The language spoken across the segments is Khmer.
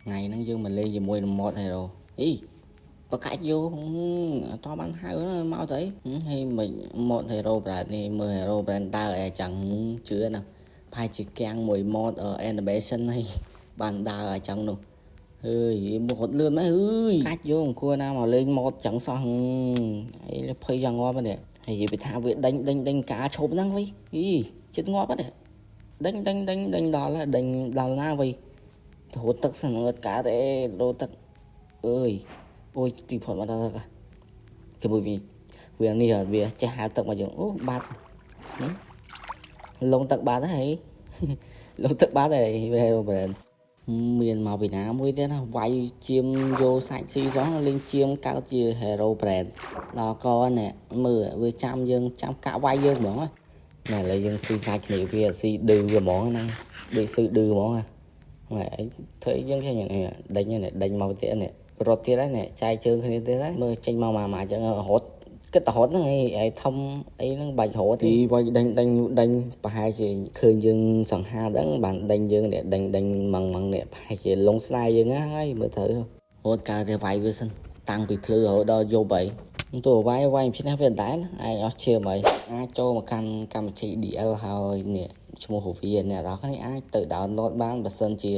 ថ្ងៃហ្នឹងយើងមកលេងជាមួយនឹង mod hero អីបកាច់យកអត់តបានហៅមកទៅអីហើយមិន mod hero brand នេះមើល hero brand ដើរអីចឹងជឿណាប្រហែលជាកាំងមួយ mod animation ហើយបានដើរអញ្ចឹងនោះហើយមករត់លឿនម៉េះអើយកាច់យកអង្គណាមកលេង mod ចឹងសោះអីភ័យយ៉ាងងាប់នេះហើយនិយាយពីថាវាដេញដេញដេញការឈប់ហ្នឹងវិញអីចិត្តងាប់ហ្នឹងដេញដេញដេញដេញដល់ដេញដល់ណាវិញទៅរត់ទឹកសិនអត់កើតទេរត់ទឹកអើយអូយទីផុតមកដល់ទឹកជាមួយវាវានេះវាចេះហៅទឹកមកយើងអូបាត់លងទឹកបាត់ហើយលងទឹកបាត់ហើយវាប្រែមានមកពីណាមួយទៀតណាវាយជាមយកសាច់ស៊ីសោះលេងជាមកើតជា hero brand ដល់កនេះមើលវាចាំយើងចាំកាក់វាយយើងហ្មងណែឥឡូវយើងស៊ីសាច់គ្នាវាស៊ីឌឺហ្មងហ្នឹងដូចស៊ីឌឺហ្មងណាម៉ែធ្វើយើងឃើញនេះដេញនេះដេញមកទៀតនេះរត់ទៀតហើយនេះចែកជើងគ្នាទៀតហើយមើលចេញមកមកមកអញ្ចឹងរត់គិតតែរត់ហ្នឹងឯងធំអីហ្នឹងបាច់រត់ទីវាយដេញដេញដេញប្រហែលជាឃើញយើងសង្ហាដឹងបានដេញយើងនេះដេញដេញម៉ងម៉ងនេះប្រហែលជាលងស្នេហ៍យើងហើយមើលទៅរត់កើតតែវាយវាសិនតាំងពីភ្លឺរហូតដល់យប់ហើយទោះវាយវាយឈ្នះវាដែរឯងអស់ឈាមហើយអាចចូលមកកាន់កម្មវិធី DL ហើយនេះឈ្មោះវាអ្នកនរគ្នាអាចទៅ download បានបើសិនជា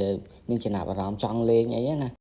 មានចំណាប់អារម្មណ៍ចង់លេងអីណា។